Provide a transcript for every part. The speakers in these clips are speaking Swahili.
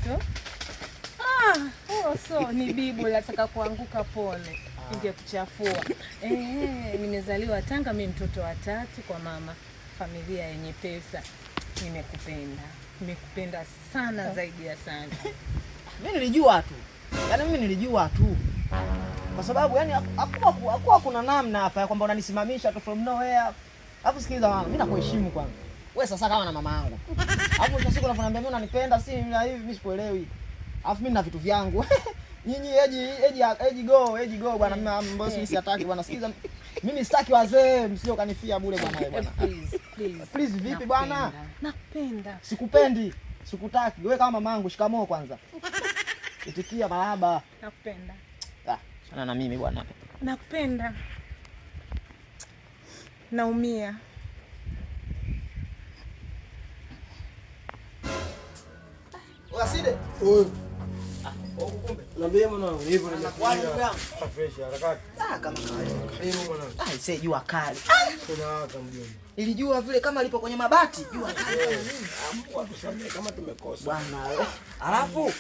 tu. Ah, oh, so ni bibu nataka kuanguka, pole. Ingekuchafua. Nimezaliwa Tanga, mi mtoto wa tatu kwa mama, familia yenye pesa. Nimekupenda, nimekupenda sana zaidi ya sana. Mimi nilijua tu. Yaani mimi nilijua tu. Kwa sababu yani hakuwa kuna namna hapa ya kwamba unanisimamisha tu from nowhere. Alafu sikiliza mama, mimi nakuheshimu kwanza. Wewe sasa kama na mama yangu. Alafu sasa siku unaniambia mimi unanipenda si na hivi, mimi sikuelewi. Alafu mimi nina vitu vyangu. Nyinyi eji eji eji go, eji go bwana, mimi boss mimi siataki bwana. Sikiliza, mimi sitaki wazee, msije kanifia bure bwana wewe bwana. Please, please. Please vipi bwana? Nakupenda. Sikupendi. Sikutaki. Wewe kama mamangu, shikamoo kwanza. Itikia marahaba. Nakupenda. Ah, sana na mimi bwana. Nakupenda. Naumia. Waside. Oyo. Ah, kumbe. Niambie mwanangu, hivyo Anakuaje ndugu yangu? Ah, fresh harakati. Ah, kama kawaida. Karibu mwanangu. Ah, isee jua kali. Kuna mjomba. Ilijua vile kama lipo kwenye mabati, jua kali. Mungu atusamehe kama tumekosa. Bwana. Alafu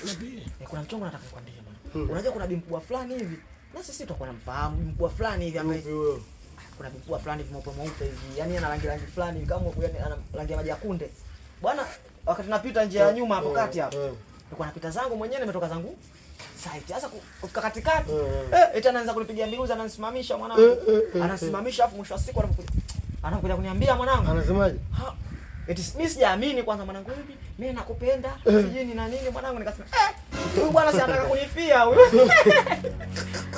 kuna mchongo nataka nikwambie mwana. Unajua kuna bi mkubwa fulani hivi. Na sisi tutakuwa namfahamu bi mkubwa fulani hivi ambaye Yupi huyo? Kuna bi mkubwa fulani hivi mweupe mweupe hivi. Yaani ana rangi rangi fulani kama yaani ana rangi ya maji ya kunde. Bwana, wakati napita njia ya nyuma hapo kati hapo. Nilikuwa napita zangu mwenyewe, nimetoka zangu site. Sasa kufika katikati, eti anaanza kunipigia mbiuza, ananisimamisha mwanangu. Anasimamisha, afu mwisho wa siku anakuja kuniambia mwanangu. Anasemaje? Ha, eti mimi sijaamini kwanza mwanangu, hivi mimi nakupenda, sijui ni na nini mwanangu, nikasema huyu bwana si anataka kunifia huyu.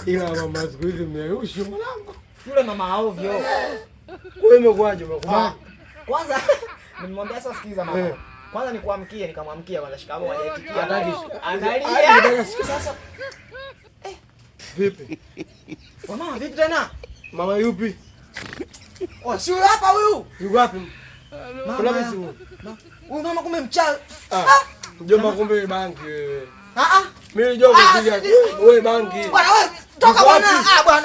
Ila mama siku hizi mmerushi mwanangu. Yule mama ovyo. Wewe imekuaje umekubali? Kwanza nilimwambia sasa, sikiza mama. Kwanza nikuamkie, nikamwamkia kwanza shikamoo, hajaitikia. Hataki. Analia. Hataki. Sasa vipi? Mama vipi tena? Mama yupi? Oh, si huyu hapa huyu. Yuko wapi? Mama. Kuna vipi? Huyu mama kumbe mchawi. Ah. Mjomba kumbe bangi wewe. Ah ah. Mimi nilijua kupiga wewe bangi. Bwana wewe toka bwana. Ah bwana.